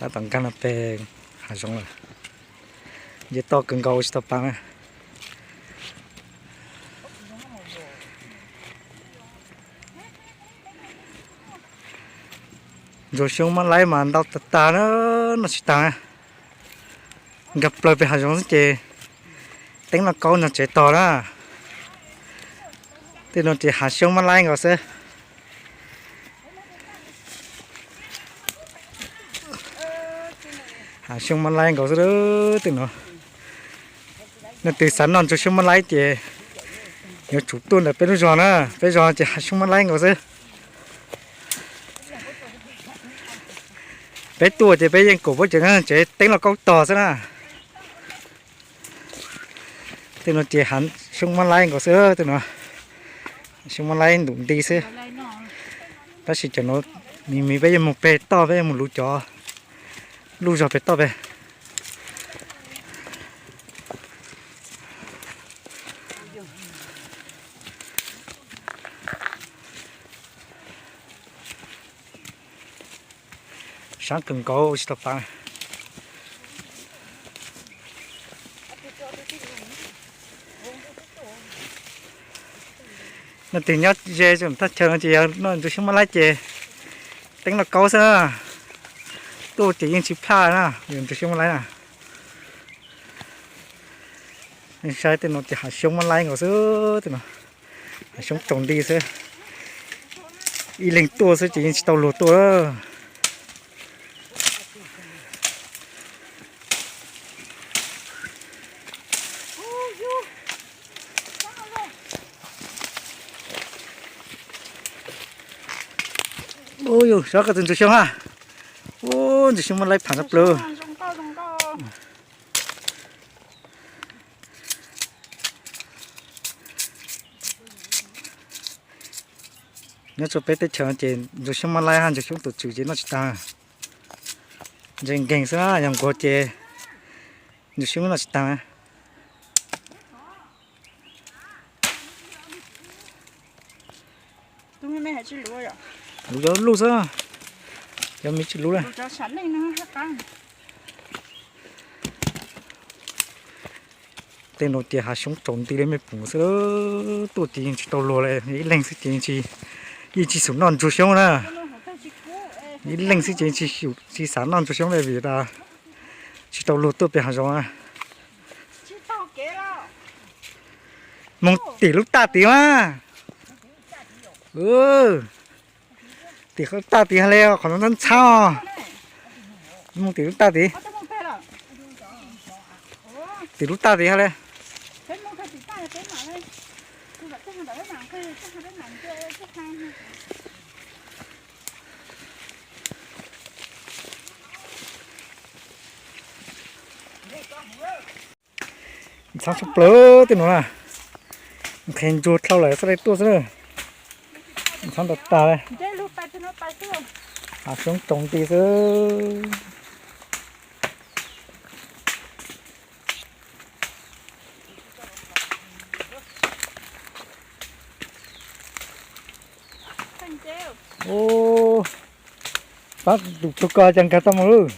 Tab tom nkag no pem hav zoov lawm. Nce toj kawg nkaus tsis tau pa na. Ntsuag xyoob mab laib mas ntau tag tag na, noj tsis tag na. Nkag plaws pem hav zoov xwb ces teeb lauj kaub nrog tsev tog na. Tej no ces hav xyoob mab laib nkaus xwb. Hav xyoob mab laib nkaus xwb tej no. Leej twg xav noj ntsuag xyoob mab laib ces yuav tsum tuaj ntawm peb lub zos na, peb zos ces hav xyoob mab laib nkaus xwb. Peb tuaj ces peb yeej kaum pab cawv na, tsev teeb lauj kaub tog xwb na. Tej no ces hav xyoob mab laib nkaus xwb tej no. Xyoob mab laib ntum nti xwb. Tab sis cov no me me peb yeej mus pem toj, peb yeej mus luv cov lub zog pem toj pem. Sab kawg nkaus tsis tau pa. Leej twg nyob ze thaj chaw no ces yog noj ntsuag xyoob mab laib ces teeb lauj kaub xwb na. Tuaj ces yeej tsis plaj na, yog ntsuag xyoob mab laib na. Nej saib tej no ces hav xyoob mab laib nkaus xwb tej no. Hav xyoob tsaus nti xwb. Ib leeg tuaj xwb ces yeej tsis tau luag tuaj. Ub yus, saib koj tus ntsuag xyoob ha. Ub, ntsuag xyoob mab laib pham tshaj plaws. Nyob rau peb teb chaws ces ntsuag xyoob mab laib hab ntsuag xyoob tus tswm ces noj tsis tag. Ntse nkeeg xwb, yog nquag ces ntsuag xyoob noj tsis tag. Luv cov luj xwb, cov me tsis luv na. Tej no ces hav xyoob tsaus nti li mej pum xwb, tuaj ces yeej tsis tau luag li, ib leeg xwb ces yeej tsis xum noj ntsuag xyoob na. Ib leeg xwb ces yeej tsis xum, tsis xav noj ntsuag xyoob li vim tas tsis tau luag tuaj pem hav zoov na. Moog tim lub taj tid mas. Tim lub taj tid hab le qhov no ntxhab ntxhab. Moog tim lub taj tid. Tim lub taj tid hab le. Ntxhab tshaj plaws tej no na. Nqhis ntsuag dlhau lawm xwb le tuaj xwb na. Ntxhab tag tag li. Hav xyoob tsaus nti xwb. Ub, pab tus tshua ko cas nkag tau mus lawm.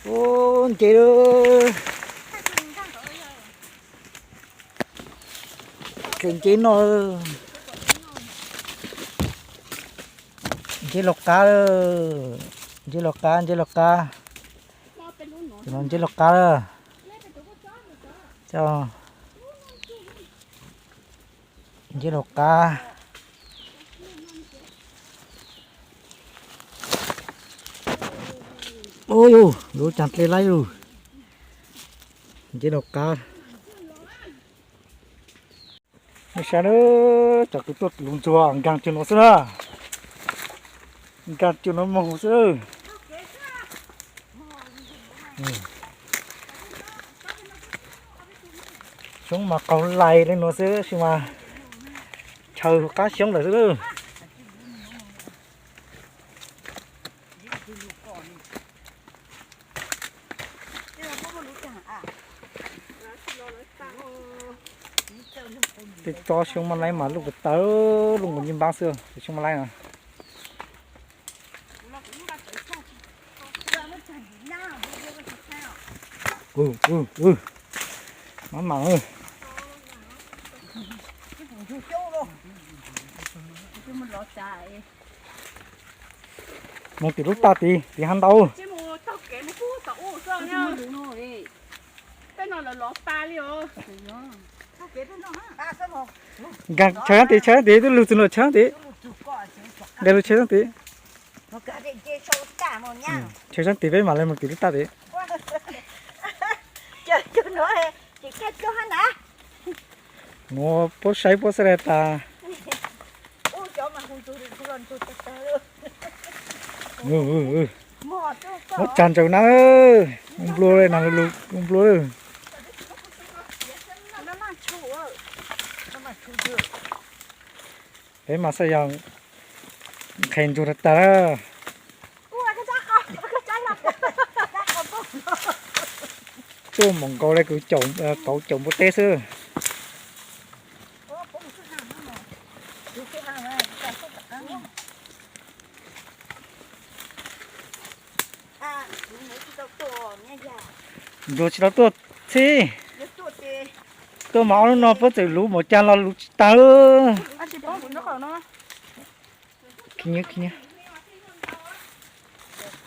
Ub, nce lawm. Khaws nce noj. Nce los qab lawm. Nce los qab, nce los qab. Tus no nce los qab lawm. Nce los qab. Ub yus, lub caag dle laib lug. Nce los qab. Nej saib na, cov kwv tuaj luv ntsuag nkaag cuag no xwb na. Nkaag cuag no moog xwb. Xyoob mas qaug lais li no xwb sis mas chaw qab xyoob lawm xwb. Tej tsob xyoob mab laib mas luj puas tawv, luj nkaus ncej npab xwb, xyoob mab laib no. Ub, ub, ub. Maj mam. Mus tim lub tag tid, tim hav ntau. Nkag chaw sab tid, chaw sab tid, twb lug txug nram chaw sab tid. Nkag lug chaw sab tid. Chaw sab tid peb mam li mus tim lub tag tid. Nuav puab saib puab xab le tas. Muab tsag ntsaws na, ua nplua le na, ua nplua lawm. Peb mas xav yog nqhes ntsug tag tag. Tuaj mus nkaus le kuv kauv caum npua teb xwb. Ntsuag tsis tau tuaj txhib. Tuaj mas ob hnub no puab txawm luv npaum cas los luv tsis tag.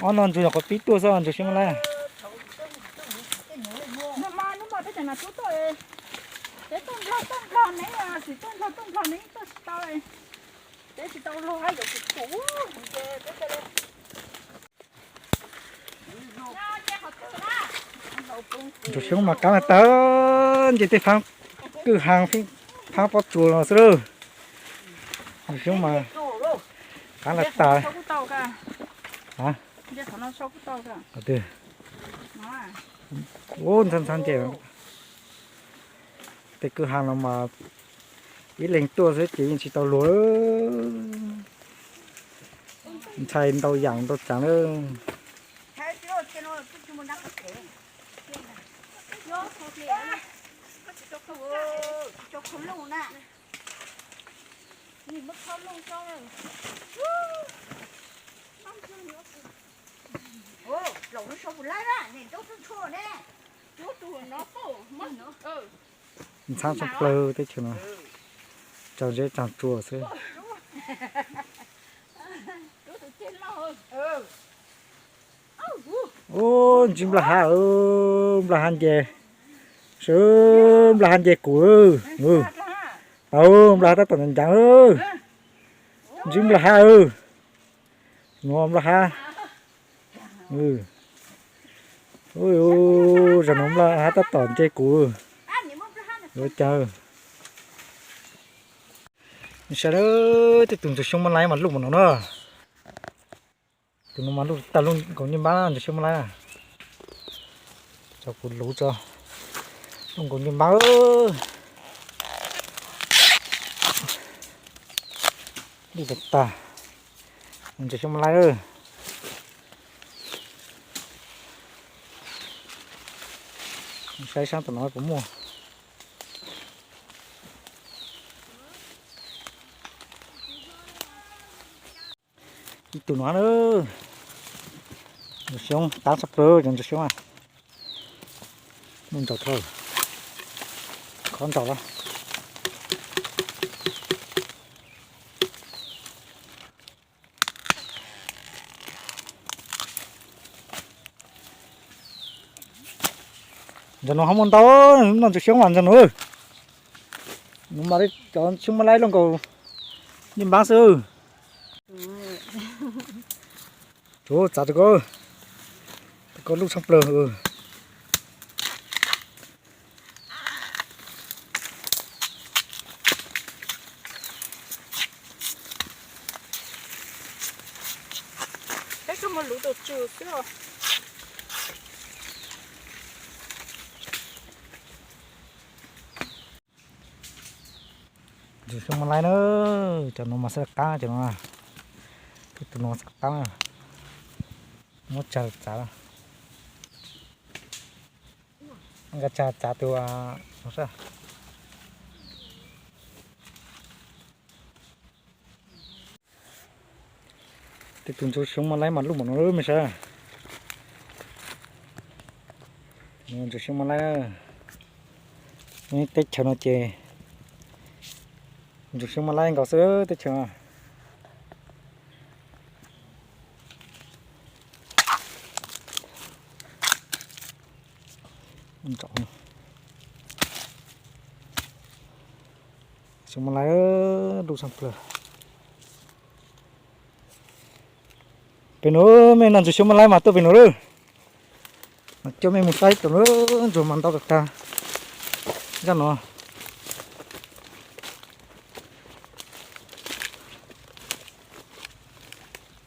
Ob no ntsuag nyuam qhuav pib tuaj xwb, ntsuag siab maj lab. Ntsuag xyoob mas qaab le tag, nce tej phaab kwj ha, phaab pob tsuas no xwb lawm. Ntsuag xyoob mas qaab le tag. Ub, ntxhab ntxhab nce. Tej kwj ha no mas ib leeg tuaj xwb ces yeej tsis tau luag. Ntxhais ntau yaam ntau tsaav lawm. Ntxhab tshaj plawg teb chaws no, tsaag zeb tsaag tsuas xwb. Ub, ntsib nplaj hav, nplaj hav nce, sawv nplaj hav nce kuv. Tau, nplaj hav tab tom ncav. Ntsib nplaj hav, nua nplaj hav. Zaum no nplaj hav tab tom nce kuv. Ua cas sawv daws, tej tug ntsuag xyoob maj laib mas luj npaum no na. Tus no mas luj tag luj nkaus ncej npaab, ntsuag xyoob maj laib na. Tso kuv luv tso, luj nkaus ncej npaab. Luj tag tag, ntsuag xyoob maj laib. Saib sab tom no puas muaj. Ib tug no na, ntsuag xyoob taab tshaj plawg cov ntsuag xyoob. Nuj nraug dhau, khov nraug lawm. Ntawm no ho muaj ntau, noj ntsuag xyoob mas ntawm no. No mas cov xyoob maj laib luj nkaus ncej npaab xwb. Tsuav txav tus ko, tus ko luj tshaj plawg. Ntsuag xyoob maj laib na, cov no mas xab le qaab, cov no, tus no xab le qaab, muab tsag txav, nkag tsag txav tus no. Tej tug ntsuag xyoob maj laib mas luj npaum no mej saib. Ntsuag xyoob mab laib, teb chaws no ces ntsuag xyoob mab laib nkaus xwb teb chaws. Xyoob mab laib, lub tshaj plaws. Pem nuav mej noj ntsuag xyoob mab laib mas tuaj pem nuav lawm. Coj mej mus saib tau, ntsuag mas ntau tag tag zaj no.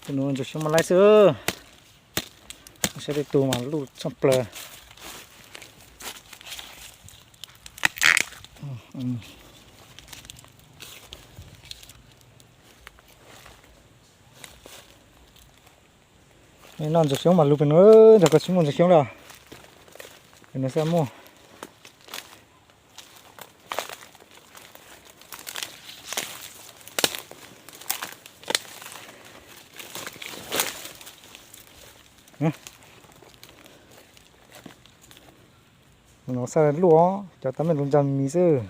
Pem nuav ntsuag xyoob mab laib xwb. Saib tej tug mas luj tshaj plaws. Noj ntsuag xyoob mas lug pem nuav, ntsuag koj tsis muaj ntsuag xyoob lawm. Pem nuav xwb muaj. Nov xab luaj, cov tau mej lug ntsa mis xwb.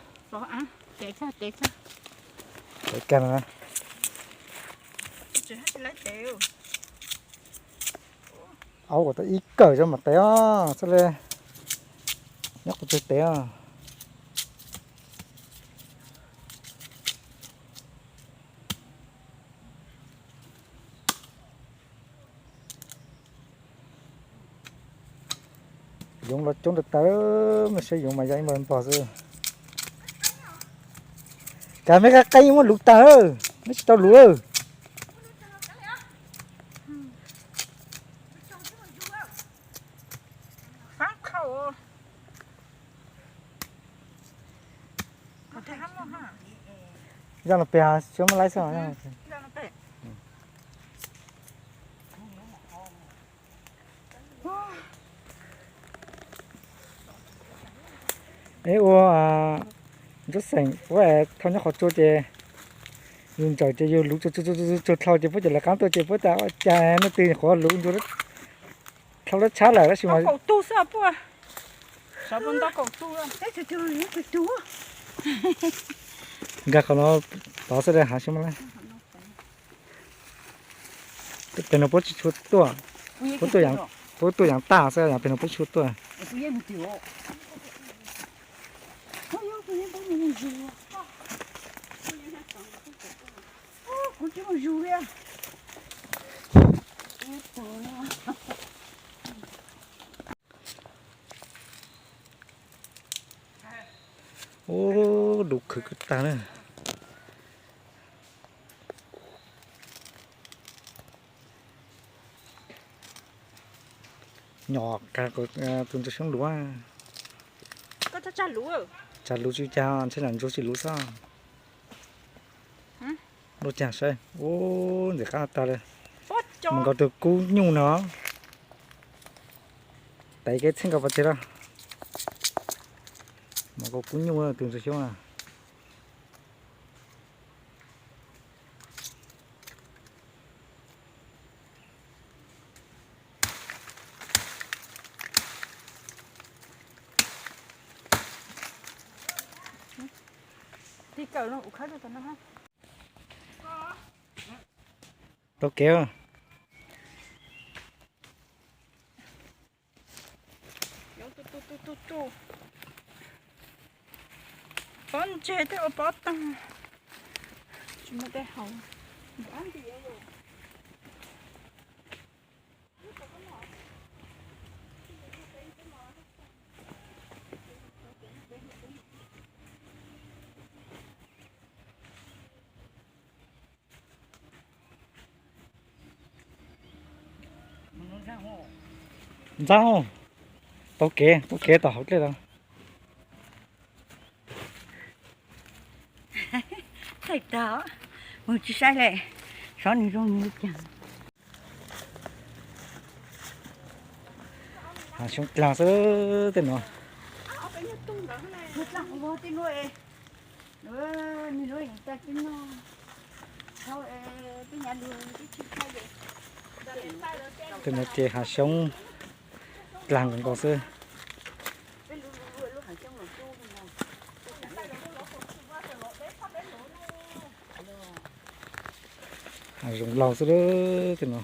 Aub, kuas tau ib kawm tso mam tev os, txhob le nyob qhov twg tev os. Yoov los coob tag tag, mej saib yoov mas yog ib npag npog xwb. Kav mej qab qeeb muab luv tag, mej tsis tau luv. Zaj no pem xyoob mab laib xwb. Es ua ntsuab xeem ua thau nyob qhov tsua ces yus ntsawm ces yus luv tsuag tsuag dlhau ces puab cov lawv qaab tuaj ces puab tas ua cas leej twg qhuav luv ntsuag dlhau dab tshab lawm tab sis mas nkag qhov no tod xwb, hav xyoob mab laib. Pem no puab tsis tshua tuaj, puab tuaj yaav tag xwb, yog pem no puab tsis tshua tuaj. Ub, dub khwv kawg tag na. Nyom kag tus ntsuag xyoob luv. Tsag luv tsis cas, ntshe nam ntsuag tsis luv xwb. Luaj cag saib, ub, ntxim qab tag li. Mus nkaus tus kub nyuj no. Tev kev txheej nkaus pov tseg lawm. Mus nkaus kub nyuj tus ntsuag xyoob na. Tau kev. Pob ntseg tej ua pob tag, tsis muaj tej hauv. Ntxaab, tau kev, tau kev tom hauv dlej lawm. Thaij tag, mus tsis saib li, xyov nws zoo li cas. Hav xyoob dlaag xwb tej no. Tej no ces hav xyoob dlaag nkaus nkaus xwb. Zoo laug xwb lawm tej no,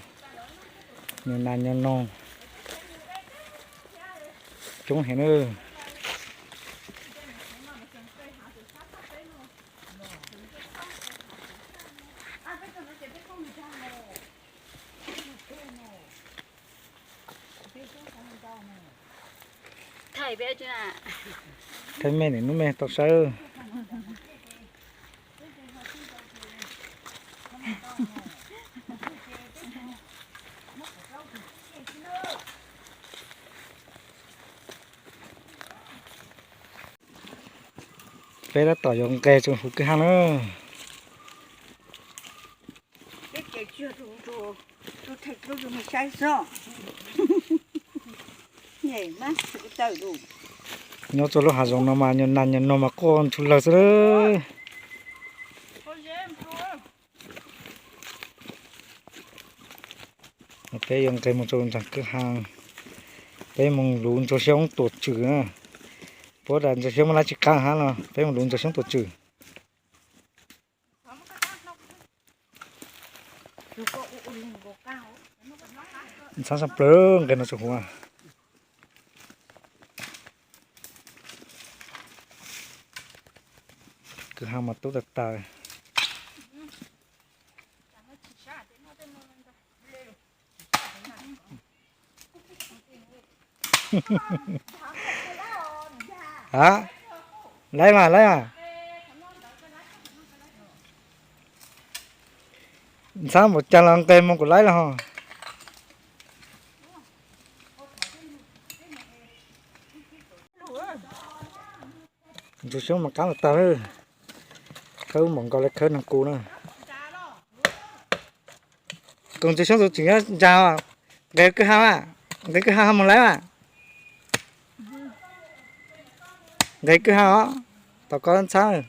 nyo nas nyo noog coob heev na. Thaij me nim nub me tau saib. Peb tab tom yuav nqes tsoom huv kwj ha na. Nyob txog lub hav zoov no mas nyuag nas nyuag noog mas quaj ntsuag lawg xwb lawm. Peb yuav nqes mus rau nram kwj ha, peb mus luv ntsuag xyoob tuam tswm na. Puab tas ntsuag xyoob muaj lab tsis qab hab no, peb mus luv ntsuag xyoob tuam tswm. Ntxhab sab plaws nqe no tsoom huv. Kwj ha mas tub tag tag. A, laib mas, laib mas. Ntxhab npaum cas los nqes mus kuv laib los ho. Ntsuag xyoob mas qab tag tag, khawb npaum nkaus li khawb neeg qus na. Koom ntsuag xyoob tus tseem nyob ntsa, nqes kwj ha mas, nqes kwj ha ho mus laib mas. Nqes kwj ha os, tos koj ntxhab.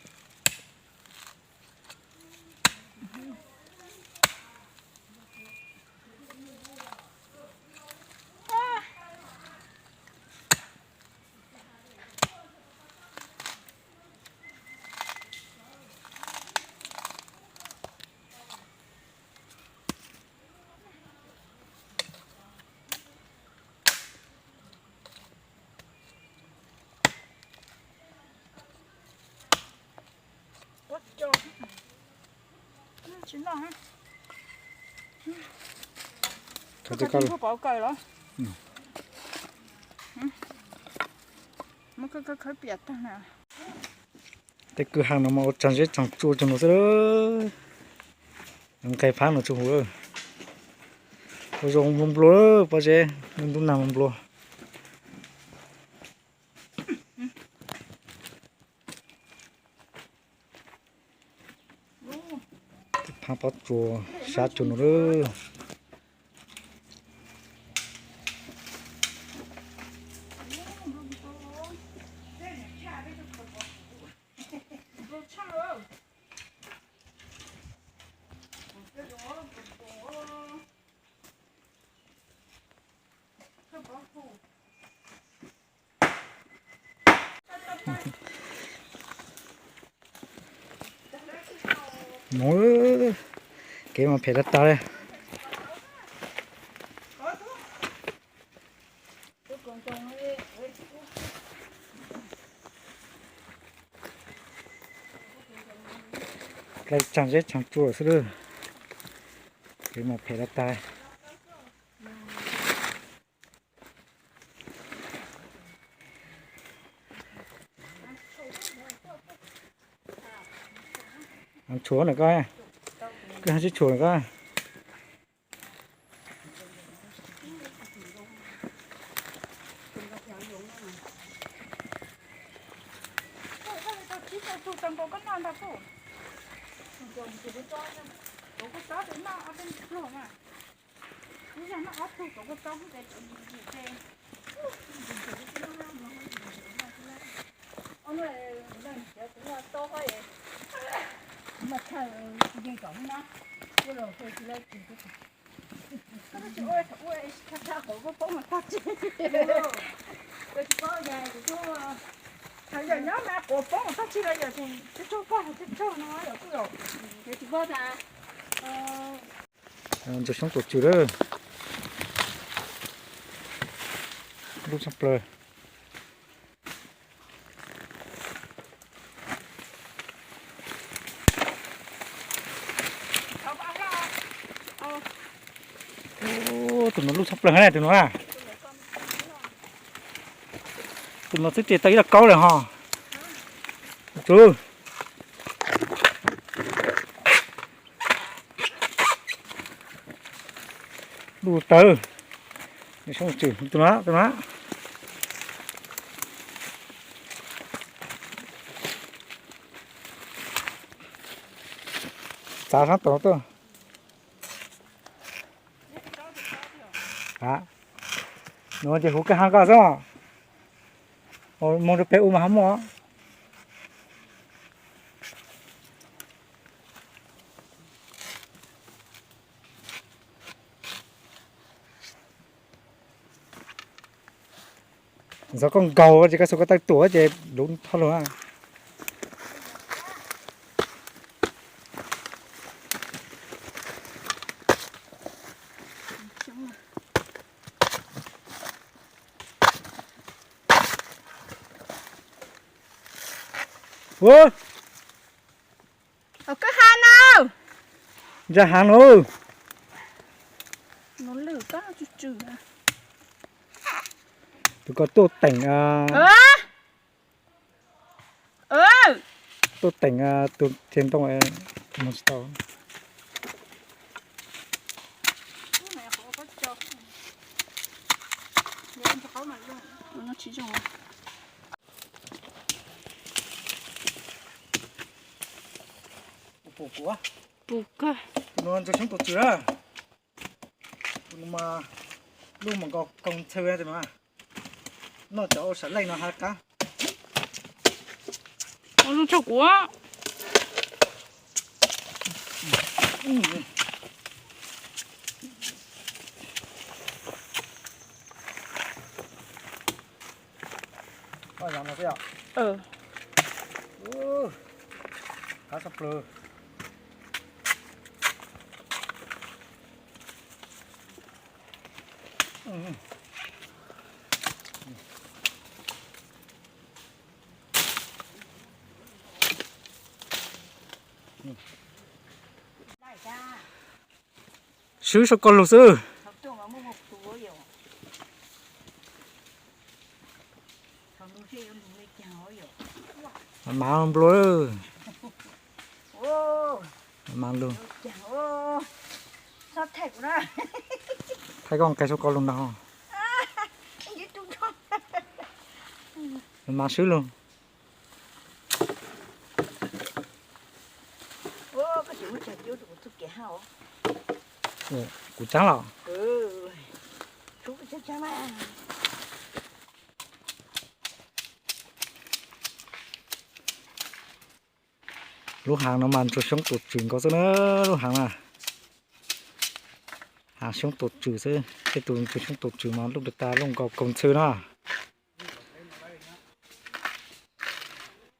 Tej kwj ha no mas ua tsaag zeb tsaag tsua tsuag no xwb. Nqes phab no tsoom huv, ua zoo nplua nplua pob zeb, ntub nag nplua nplua. Tej phab pob tsuas sab tsuag no lawm. Mus, kev mas phem tag tag li. Dlawb tsaag zeb tsaag tsua xwb lawm. Kev mas phem tag tag. Tshuav na koj, koj hab sib tshuam na koj. Thaum yog nyob mas quav poob tag tsi los yog tsis raug paj tsis raug no yog kuj yog, yog tsis paj tas. Ntxuag xyoob tuam tswm lawm. Lub tshaj plaws. Tus no lub tshaj plaws na, tus no na. Tus no xwb ces tau ib lab kaub lawm ho. Tsw. Lub tawv. Tus no, tus no. Txav sab tod tuaj. Nuav ces huv kawg ha koj xwb. Moog rau peg u mas ho muaj. Ntxov koj nkaug ces koj xuas koj taw tuam ces luv dhau lug. Ua, koj ha no. Ntsa ha no. Tus ko tuaj teem, tuaj teem tus thiaj ntoo, moog tsis tau. Pum kawg. Tus no ntxuag xyoob tuam tswm na. Tus no mas luj mas nkaus koog ntxhw na tus no. Noj cov ua sam leej no ha qab. Ua zoo tshaj kuv. Qab tshaj plaws. Swb sau koj lug xwb. Mas nplua. Mas lug. Thaij koj nqes sau koj lug ntag. Mas swb lug. Kuv tsaab los. Lub haav no mas ntsuag xyoob tus tswm nkaus xwb na, lub haav na. Haav xyoob tus tswm xwb, tej tus ntsuag xyoob tus tswm mas luj tas luj nkaus koog ntxhw na.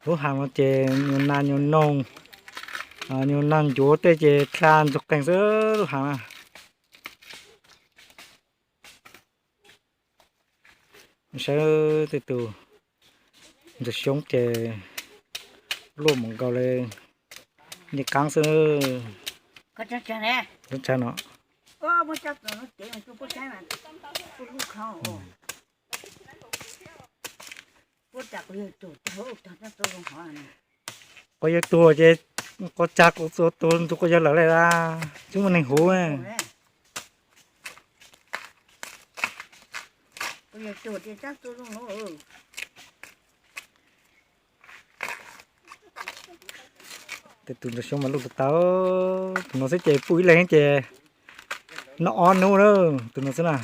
Lub haav no ces nyuag nas nyuag noog, nyuag nas ncuav tej ces dlha ntxuag qeeg xwb lub haav na. Saib tej tus ntsuag xyoob ces luaj mus nkaus li niag qaab xwb. Tsag no. Quas yawg tuag ces quas tsag quas txua tuag ntug quas yawg lawm li, tsis muaj neeg huv. Tej tus ntsuag xyoob mas luj tag tag, tus no xwb ces puj ib leeg ces noj ob hnub na, tus no xwb na.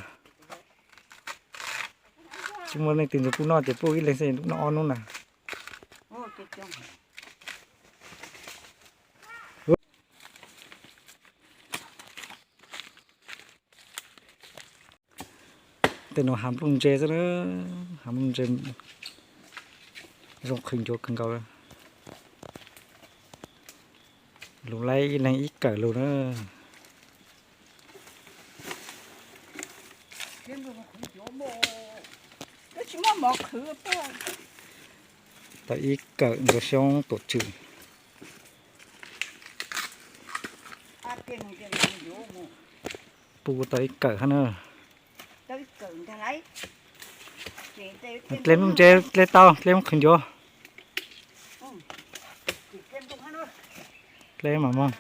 Tsis muaj leej twg ntsuag puj noj ces puj ib leeg xwb noj ob hnub na. Tej no hav nplooj ntse xwb na, hav nplooj ntse zoo qhwv ncuav kawg nkaus. Lug laib ib leeg ib kawm lug na. Tsis muaj mov qhwv. Tau ib kawm ntsuag xyoob tuam tswm. Pu tau ib kawm hab na. Dlej muab ntse, dlej tau, dlej muab qhwv ncuav. Dlej mam muag.